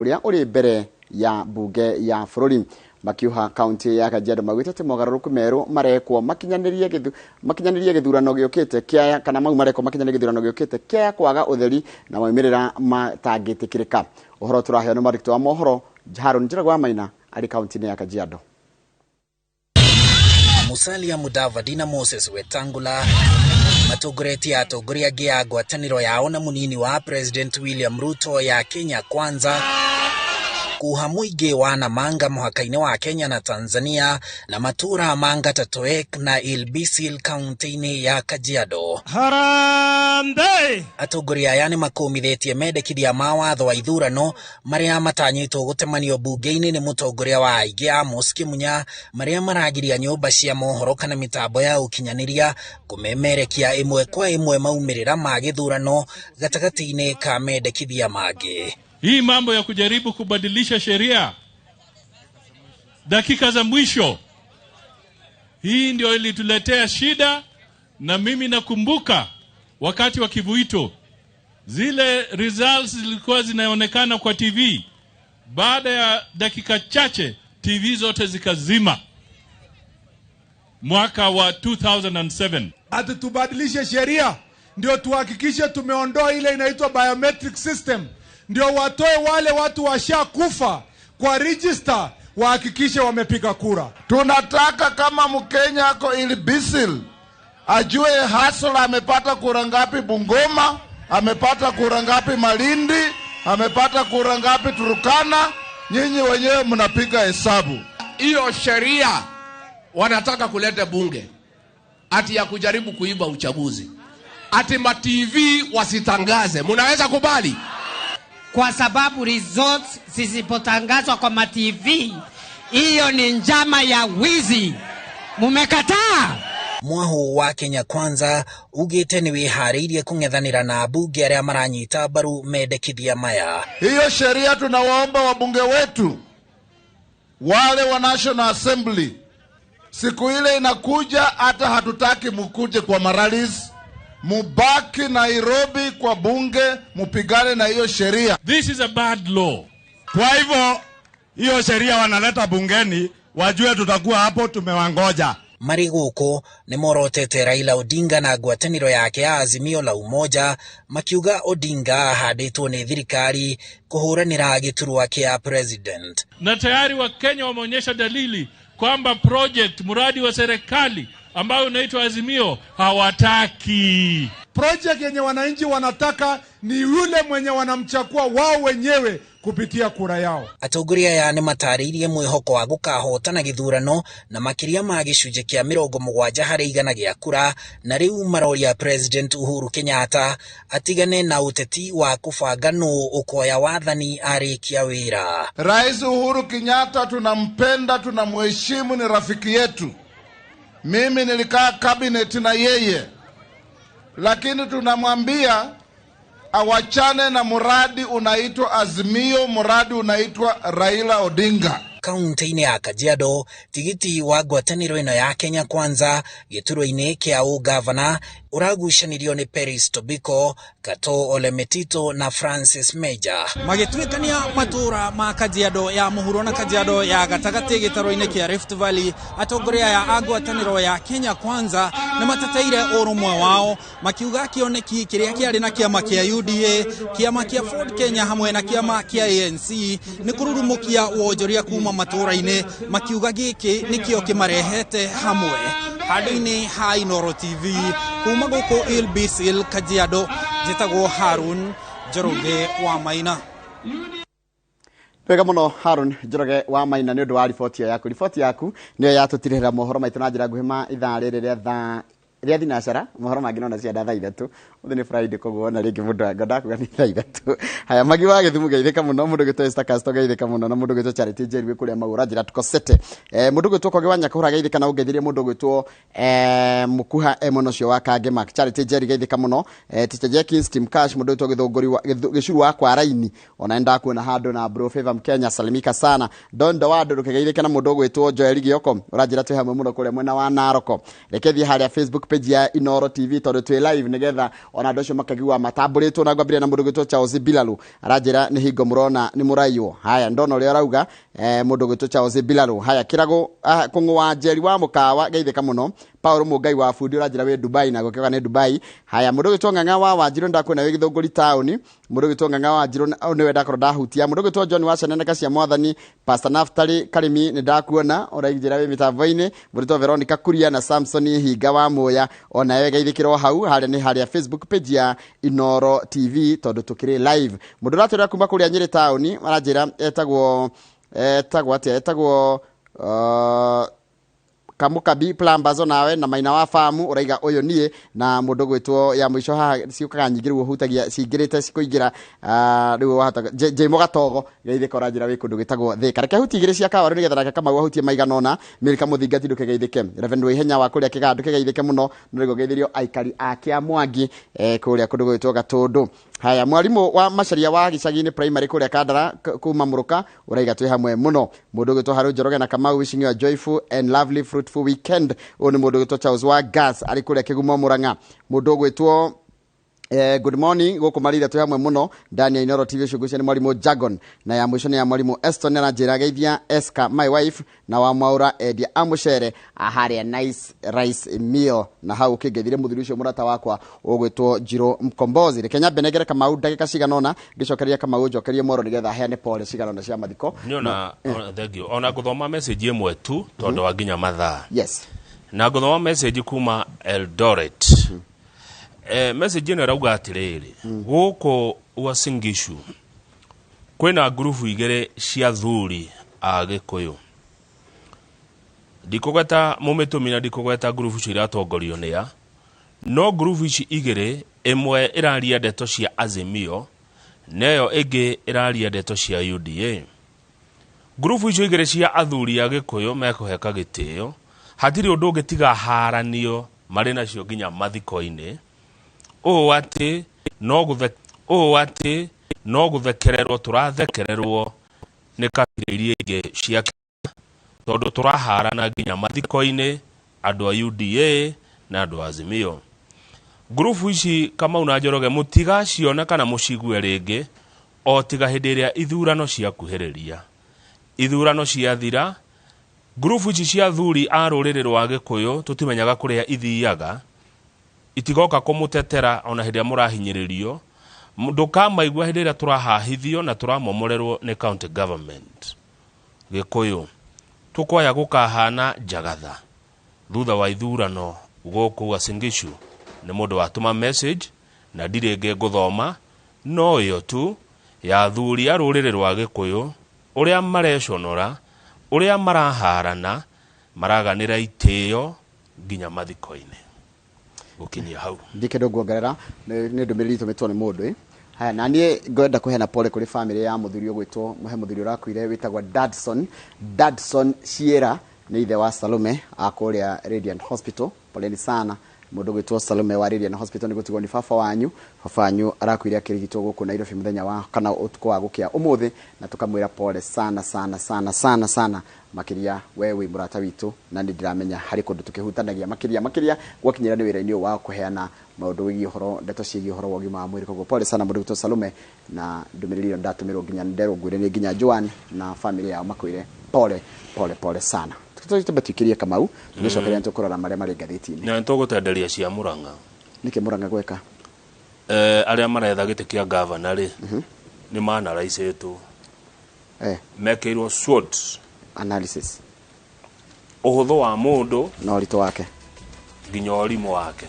Ũrĩa ũrĩ mbere ya mbunge ya bũrũri makiuha kaunti ya Kajiado maugĩte atĩ mogarũrũku merũ marekwo makinyanĩrie gĩthurano gĩũkĩte kĩa kana mau marekwo makinyanĩrie gĩthurano gĩũkĩte kĩa kwaga ũtheri na maumĩrĩra matangĩtĩkĩrĩka. Ũhoro tũraheo nĩ mwandĩki wa mohoro Haron Njoroge wa Maina arĩ kaunti-inĩ ya Kajiado. Musalia Mudavadi na Moses Wetangula matongoretie atongoria angĩ a ngwatanĩro yao na mũnini wa President William Ruto ya Kenya Kwanza kuha mũingĩ wa Namanga mũhaka-inĩ wa Kenya na Tanzania na matũra ma Ngatatoek na Ilbisil kaunti-inĩ ya Kajiado. Harambee! Atongoria aya nĩ makũmithĩtie mendekithia ma watho wa ithurano marĩa matanyĩtwo gũtemanio mbunge-inĩ nĩ mũtongoria wa aingĩ Amos Kĩmunya, marĩa maragiria nyũmba cia mohoro kana mĩtambo ya ũkinyanĩria kũmemerekia ĩmwe kwa ĩmwe maumĩrĩra ma gĩthurano gatagatĩ-inĩ ka mendekithia mangĩ. Hii mambo ya kujaribu kubadilisha sheria dakika za mwisho, hii ndio ilituletea shida. Na mimi nakumbuka wakati wa Kivuito zile results zilikuwa zinaonekana kwa TV, baada ya dakika chache TV zote zikazima mwaka wa 2007. Ati tubadilishe sheria ndio tuhakikishe tumeondoa ile inaitwa biometric system, ndio watoe wale watu washakufa kwa register, wahakikishe wamepiga kura. Tunataka kama Mkenya ako Ilbisil ajue Hasla amepata kura ngapi Bungoma, amepata kura ngapi Malindi, amepata kura ngapi Turkana. Nyinyi wenyewe mnapiga hesabu. Hiyo sheria wanataka kuleta bunge ati ya kujaribu kuiba uchaguzi, ati ma TV wasitangaze. Mnaweza kubali? Kwa sababu results zisipotangazwa kwa ma TV, hiyo ni njama ya wizi. Mumekataa? Mwahu wa Kenya Kwanza ugite ni wihariirie kung'ethanĩra na ambunge arĩa maranyita mbaru mendekithia maya. Hiyo sheria tunawaomba wabunge wetu wale wa National Assembly, siku ile inakuja, hata hatutaki mukuje kwa maralis, mubaki Nairobi kwa bunge, mupigane na hiyo sheria. This is a bad law. Kwa hivyo hiyo sheria wanaleta bungeni, wajue tutakuwa hapo tumewangoja. Marĩ gũkũ nĩ morotete Raila Odinga na ngwatanĩro yake ya Azimio la Umoja, makiuga Odinga ahandĩtwo nĩ thirikari kũhũranĩra gĩturwa kĩa president. Na tayari Wakenya wameonyesha dalili kwamba project, mradi wa serikali ambao unaitwa Azimio hawataki. Project yenye wananchi wanataka ni yule mwenye wanamchakua wao wenyewe kupitia kura yao. Atongoria aya nĩ matarĩirie mwĩhoko wa gũkahotana gĩthurano na makĩria ma gĩcunjĩ kĩa 70% gĩa kura, na rĩu maroria President Uhuru Kenyatta atigane na ũteti wa kũbanga nũ ũkoya wathani arĩkia wĩra. Rais Uhuru Kenyatta tunampenda, tunamheshimu, ni rafiki yetu. Mimi nilikaa cabinet na yeye, lakini tunamwambia awachane na mradi unaitwa Azimio, mradi unaitwa Raila Odinga. Kaunti-inĩ ya Kajiado, tigiti wa ngwatanĩro ĩno ya Kenya Kwanza gĩturwa-inĩ kĩa ũgavana ũragucanirio nĩ Peris Tobiko, Kato Ole Metito na Francis Meja. Magĩtuĩkania matũra ma Kajiado ya mũhuro na Kajiado ya gatagatĩ gĩtaro-inĩ kĩa Rift Valley, atongoria aya a ngwatanĩro ya Kenya Kwanza nĩ mateteire ũrũmwe wao, makiuga kĩoneki kĩrĩa kĩarĩ na kĩama kĩa UDA, kĩama kĩa Ford Kenya hamwe na kĩama kĩa ANC nĩ kũrurumũkia wonjoria kuma matũra-inĩ, makiuga gĩkĩ nĩkĩo kĩmarehete hamwe. Handũ-inĩ ha Inooro TV kuma gũkũ Ilbisil Kajiado, njĩtagwo Harun Njoroge wa Maina. Wega mũno Harun Njoroge wa Maina nĩ ũndũ wa riboti ĩyo yaku. Riboti yaku nĩyo yatũtirĩrĩra mohoro maitũ na njĩra nguhĩ ma ithaa rĩrĩ rĩa thaa rĩa thinacara. Mohoro mangĩ nona cia thaa 3. Ũmũthĩ nĩ Friday, koguo ona rĩngĩ mũndũ ngwendaga kuga nĩ thaa 3. Haya, Magi wa Gĩthumo geithĩka mũno, mũndũ ũgwĩtwo Esther Casto geithĩka mũno, na mũndũ ũgwĩtwo Charity Njeri wĩ kũrĩa Maura njĩra tukosete. Mũndũ ũgwĩtwo Kogi wa Nyakũhũra geithĩka, na ũngeithirie mũndũ ũgwĩtwo Mũkuha Emon ũcio wa Kange Mark. Charity Njeri geithĩka mũno. Teacher Jenkins, Tim Cash, mũndũ ũgwĩtwo Gĩthũngũri wa Gĩcuru wa Kwaraini, ona nĩ ndakuona handũ na Bro Favor Mkenya, salimika sana. Don Dawado ndũkegeithĩke na mũndũ ũgwĩtwo Joel Gioko, ũranjĩra twĩ hamwe mũno kũrĩa mwena wa Naroko. Reke thiĩ harĩa Facebook page ya Inooro TV tondũ twĩ live, nĩgetha Ona andũ acio makagigua matambũrĩtwo na ngwambĩrĩria na mũndũ gwĩtwo Charles Bilalu aranjĩra nĩ hingo mũrona nĩ mũraiywo. Haya, ndona ũrĩa arauga mũndũ gwĩtwo Charles Bilalu. Haya, kĩrago kũng'ũa Njeri wa mũkawa geithĩka mũno. Paul Mũngai wa bundi ũranjĩra wĩ Dubai na gũkĩoga nĩ Dubai. Haya, mũndũ gwĩtwo Ng'ang'a wa Wanjirũ ndakuona wĩ Gĩthũngũri taũni. Mũndũ gwĩtwo Ng'ang'a wa Wanjirũ nĩwe ndakorwo ndahutia. Mũndũ gwĩtwo John wa Caneneka cia Mwathani, Pastor Naftali Karimi nĩ ndakuona ũrainjĩra wĩ mĩtambo-inĩ. Mũndũ gwĩtwo Veronica Kuria na Samson Hinga wa Muya onawe geithĩkĩrwo hau harĩa nĩ harĩa Facebook page ya Inoro TV tondũ tũkĩrĩ live. Mũndũ ũratwĩra kuma kũrĩa Nyĩrĩ taũni aranjĩra etagwo atĩa, etagwo Kamukabi Plumbers onawe na Maina wa famu ũraiga ũyũ niĩ na mũndũ gwĩtwo ya mũico haha ciũkaga nyingĩ rĩu ũhutagia cingĩrĩte cikũingĩra rĩu wahota Jimo Gatogo geithĩka ũranjĩra wĩ kũndũ gwĩtagwo Thĩka. Reke hutie igĩrĩ cia kawaru nĩgetha nake Kamau ahutie maigana ũna. Milka Mũthingati ndũkĩgeithĩke. Reverend Waihenya wa kũrĩa Kĩgaa ndũkĩgeithĩke mũno no rĩu geithĩrio aikari a Kĩamwangi kũrĩa kũndũ gwĩtwo Gatũndũ. Haya, mwarimu wa Macharia wa gĩcagi-inĩ primary kũrĩa Kandara kuma Mũrũka ũraiga twĩ hamwe mũno. Mũndũ gwĩtwo Harũ Njoroge na Kamau wishing you a joyful and lovely fruitful weekend. Ũyũ nĩ mũndũ gwĩtwo Charles wa Gas arĩ kũrĩa Kĩgumo Mũrang'a. Mũndũ gwĩtwo good morning gũkũ Marira twĩ hamwe mũno. Daniel Inoro TV ũcio ngwĩciria nĩ mwarimũ Jagon na ya mũico nĩ ya mwarimũ Eston aranjĩra geithia Eska my wife na wa Mwaura endia a mũcere harĩa Nice Rice Meal na hau ũkĩngeithire mũthuri ũcio mũrata wakwa ũgwĩtwo Njirũ Mkombozi. Reke nyambe nengere Kamau ndagĩka cigana ũna ngĩcokeria Kamau njokerie mworo nĩgetha aheane pole cigana ũna cia mathiko. Nĩ ona thank you. Ona ngũthoma message ĩmwe tu tondũ wa nginya mathaa. Yes. Na ngũthoma message kuma Eldoret. Message ĩno ĩrauga atĩrĩrĩ, gũkũ Uasin Gishu kwĩna ngurubu igĩrĩ cia thuri a Gĩkũyũ. Ndikũgweta mũmĩtũmi na ndikũgweta ngurubu icio iratongorio nĩ a, no ngurubu ici igĩrĩ, ĩmwe ĩraria ndeto cia Azimio na ĩyo ĩngĩ ĩraria ndeto cia UDA. Ngurubu icio igĩrĩ cia athuri a Gĩkũyũ mekũheka gĩtĩo, hatirĩ ũndũ ũngĩ tiga haranio marĩ nacio nginya mathiko-inĩ. Ũũ atĩ no gũthekererwo tũrathekererwo nĩ kabira iria ingĩ cia Kenya tondũ tũraharana nginya mathiko-inĩ andũ a UDA na andũ a Azimio. Ngurubu ici Kamau na Njoroge mũtigaciona kana mũcigue rĩngĩ o tiga hĩndĩ ĩrĩa ithurano ciakuhĩrĩria. Ithurano ciathira, ngurubu ici cia athuri a rũrĩrĩ rwa Gĩkũyũ tũtimenyaga kũrĩa ithiaga, itigoka kũmũtetera ona hĩndĩ ĩrĩa mũrahinyĩrĩrio, ndũkamaigua hĩndĩ ĩrĩa tũrahahithio na tũramomorerwo nĩ county government. Gĩkũyũ tũkwaya gũkahana njagatha thutha wa ithurano gũkũ Uasin Gishu. Nĩ mũndũ watũma message na ndirĩ ĩngĩ ngũthoma no ĩyo tu ya athuri a rũrĩrĩ rwa Gĩkũyũ ũrĩa mareconora, ũrĩa maraharana, maraganĩra itĩo nginya mathiko-inĩ. Gũkinyia hau ndikendo nguongerera nĩ ndũmĩrĩri ĩtũmĩtwo nĩ mũndũ. Haya, na niĩ ngwenda kũheana pole kũrĩ family ya mũthuri ũgwĩtwo mũhe mũthuri ũrakuire wĩtagwo Dadson Shiera nĩ ithe wa Salome akũrĩa Radiant Hospital. Poleni sana mũndũ gwĩtwo Salome wa Radiant Hospital nĩ gũtigwo nĩ baba wanyu. Baba wanyu arakuire akĩrigitwo gũkũ Nairobi mũthenya wa kana ũtukũ wa gũkĩa ũmũthĩ, na tũkamwĩra pole sana sana sana sana sana makĩria we wĩ mũrata witũ na nĩ ndĩramenya harĩ kũndũ tũkĩhutanagia makĩria gwakinyĩra nĩ wĩra-inĩ wa kũheana maũndũ wĩgiĩ ũhoro ndeto ciĩgiĩ ũhoro wa ũgima wa mwĩrĩ. Koguo pole sana mũndũ gwĩtwo Salome na ndũmĩrĩri ĩyo ndatũmĩrwo nginya nderwo ngwĩre nĩ nginya Joan na family yao makwĩre pole pole pole sana. Tũtũmbe tuikĩrie Kamau tũgĩcokeria nĩtũkũrora marĩa marĩ ngathĩti-inĩ. Na nĩtũgũtenderia cia Murang'a. Nĩkĩ Murang'a gweka? Arĩa maretha gĩtĩ kĩa gavana rĩ nĩ manaraicĩtwo. Mekĩirwo SWOT analysis, ũhũthũ wa mũndũ na ũritũ wake nginya ũrimũ wake.